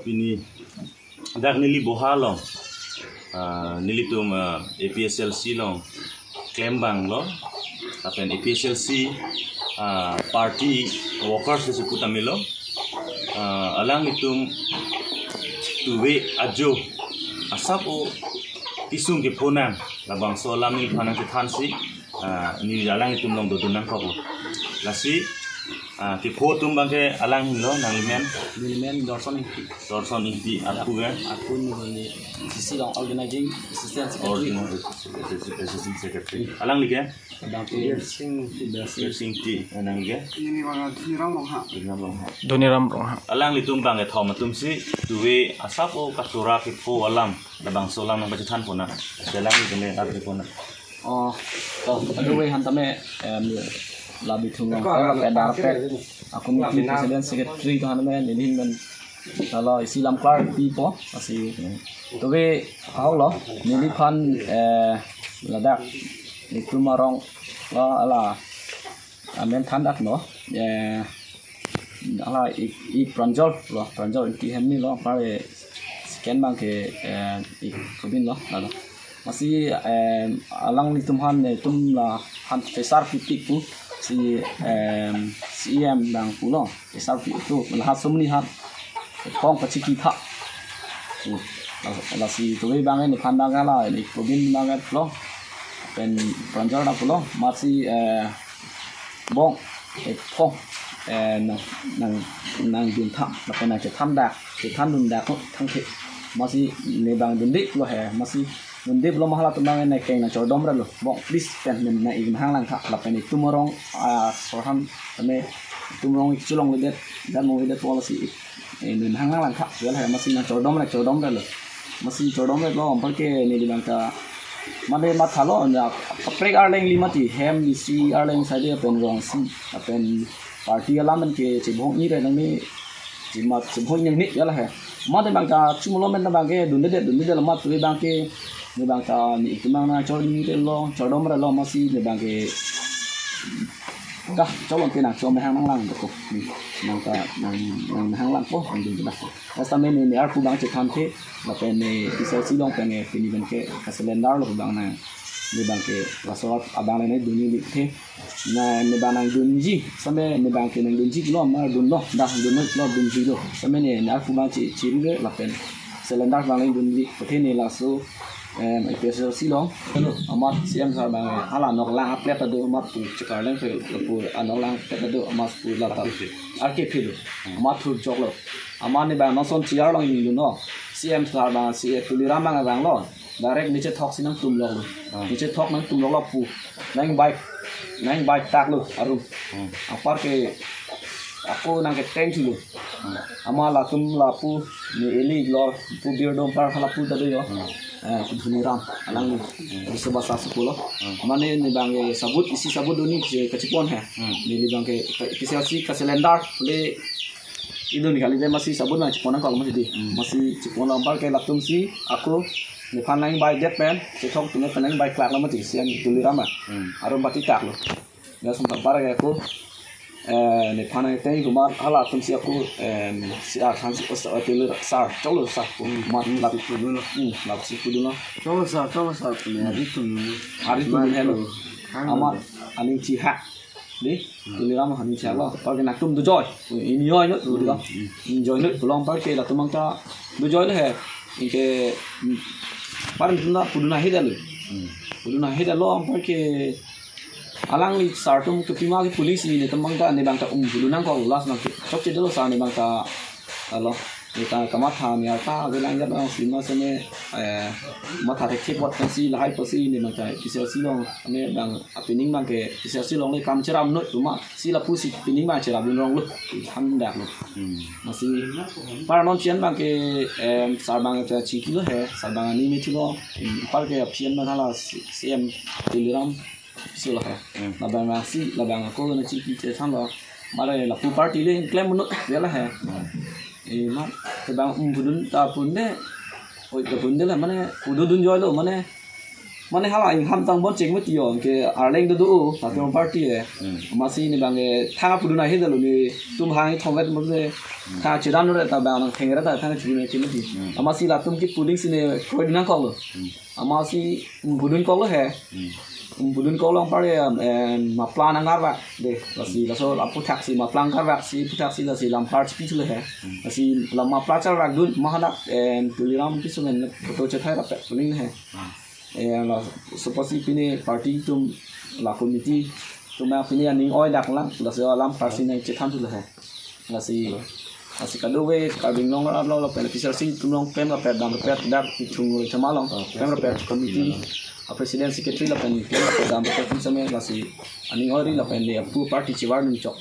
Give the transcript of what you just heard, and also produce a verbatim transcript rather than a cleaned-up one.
Pini dak neli boha along, ah, nelitum, ah, A P H L C along klem abang lo, lapen A P H L C, ah, party workers si pu tame lo, ah, alanglitum tuve ajo asap o kesung kepho nang, labangso alam neliphan nangchethansi, ah, neli alanglitum along dodun nangkok lo. Lasi, ah, kepho atum abangke alang helo, nanglimen? Nelimen Dorson Ingti. Dorson Ingti, arpu ke? Arpu neli C C along organizing assistant secretary. Organizing assistant secretary. Alangli ke? Abang ke Birsing, Birsing. Birsing Ingti, eh, nangli ke? Neli abang Dhoniram Ronghang. Dhoniram Ronghang. Dhoniram Ronghang. Alanglitum abangke thom atumsi tuve asap o kachora kepho alam, labangso alam nangpachethan pon nang. Alangli tame arju pon nang. Oh, to, aduve han tame, em, la bithung long, ko, la pedar pe. Ako committee president secretary to han tame, neli hin men, la isi lam klar pipo, lasi. Tuve ahok lo, neliphan, eh, ladak, itum arong, la, la, amen than dak lo, eh, hala ik, ik Pranjal lo, Pranjal Ingti hemni lo, apar, eh, second abangke, eh, ik Tobin lo, lalo. Lasi, eh, alanglitum han, eh, itum la han pesar pipik pu, si, eh, C E M abang pulo, pesar pipik pu, la ha sumni ha, kong pachiki tha. Hmm. La, lasi tuve abang neliphan abang hala, ik Tobin abang lo, pen Pranjal abang pulo, amatsi, eh, bong, eh, phong, eh, nang, nang, nangdun tha, lapen nangchethan dak, chethan dun dak, thangthe. Amatsi ne abang dunde lo he, amatsi dunde lo ma halatum abang ne keng nangchordom ra lo, bong, please, pen ne nang ik hang lang tha, lapen itum arong, ah, sorhan, tame, itum arong ik cholongledet, dan mo ledet po lasi ik, eh, nang hang lang tha, well he, amatsi nangchordom ra, chordom ra lo. Amatsi chordom ra lo, apar ke neli abangke, mane mathalo, na, kaprek arleng li mati, hem isi arleng side pen rong isi, lapen party alam ke chebong ni re nang ni, chema chebong ni ni ya la he. Mane abangke chumulo men abangke dunde de, dunde de la mat tuve abangke, ne abangke ne ik abang nangchor ni re lo, chordom ra lo amatsi ne abangke kacholong ke nangchor me hang nang lang ko. Nangke nang, nang hang lang ko, nangdun ke dak. Lasi tame ne, ne arpu abang chethanthe, lapen ne A P H L C along pen ne pini abangke ka cylinder lo abang nang, ne abangke laso abang le ne dun ni thekthe. Na ne abang nangdunji, same ne abangke nangdunji lo, ma dunlo, dak dunlo, lo dunji lo. Same ne, ne arpu abang che, chiri re, lapen cylinder abang le dunji, athe ne laso, em, A P H L C along, amat C M sir abang, hala noklang a-plate ta do, amat pu chekar leng pe, pu anoklang plate ta do, amat pu la ta. Arke philo. Amat thurchok lo. Amat ne abang noson chair along ingdunlo. C M sir abang, C A Tuliram abang vanglo. Direct niche thok si nangtum lok lo. Hmm. Niche thok nangtum lok lo pu. Nang bike, nang bike tak lo arum. Hmm. Apar ke ako nangketeng thulo. Hmm. Amat latum lapu ne eli lo pu Birdom apar lapu ta do yo. Hmm. Eh, Dhoniram alangli. Hmm. Di soba sa sukulo. Hmm. Amat ne, ne abangke sabut, isi sabut do ni ke kachepon he. Hmm. Neli abangke A P H L C ka cylinder le idun kali de amatsi sabut nangchepon nangkok amatsi di. Hmm. Amatsi chepon lo apar ke latum si ako nephan nang bike det pen, chethok tine pen nang bike klak lo mati C M Tuliram a. Hmm. Arum bati tak lo. Lason apar ke ako, eh, nephan nangteng amat halatum si ako, em, si a than si os, eh, Tulir sir, choklo sir, ko, hmm, amat lap si pudunlo. Hmm, lap si pudunlo. Choklo sir, choklo sir, pune, hmm, ari tum dun. Ari tum dun helo. Hang amat lo. Aning chihak. Di, hmm, Tuliram aning chihak lo. Apar ke nangtum dojoi. Ini joi lo, tu di lo. Hmm. Ini joi lo, pulo apar ke latum abangke dojoi lo he. Anke, hmm, apar tum ta pudun ahe det lo. Hmm. Pudun ahe det lo apar ke alangli sir atum kepima ke police ne netum abangke ne abangke um bulu nangkok, last abangke chokche det lo sir ne abangke, alo, ne ta kamatha ne arta avelang jat ang sima sene, eh, matha thekthe apot pensi lahai apotsi ne abangke A P H L C along ne abang apining abangke A P H L C along le kam cherap noi atum amatsi lapusi pining abang cherapdun rong lo, than dak lo. Hmm. Amatsi apar non chen abangke, em, sir abang ta chingki lo he, sir abang aning me thulo, em, apar ke aphi an abang hala C-, C M Tuliram si lo he. Hmm. Labang amatsi, labang ako nangchingki chethanlo. Mane lapu party le klem munu, ya la he. Hmm. Eh, ma, te abang um pudun ta pudun de. Oi, ta pudun de la, mane, pudu dunjoi lo, mane. Mane hala ingham tang bon chek mati yo ke arleng do do, tapi party le. Amatsi ne bang ke thang pudun ahi dalo, netum hang thongvet mo le. Thang chedan re ta bang nang thengre ta thang chiri ne chiri. Amatsi latum ke puding si ne koi nangkoklo. Amatsi pudun koklo he. Pudun koklo anpar, em, mapla nangkarvak de. Lasi laso aputhaksi mapla nangkarvaksi, puthaksi lasi lam par chipi chule he. Lasi lam mapla charvakdun mahanak, em, Tuliram Kimsung pen photo chethai rapet kuning he. Eh, la, suppose pini party atum, la committee atum pini aning oi dak lang, lasi alam parsi nangchethan chule he. Lasi, lasi kadokave Karbi Anglong arat lo lapen P C R C atum along klem rapet dam rapet dak kithung roi thama along klem rapet committee a president secretary lapen klem rapet dam rapet tum same lasi aning oi ri lapen le apu party chivar nung chok.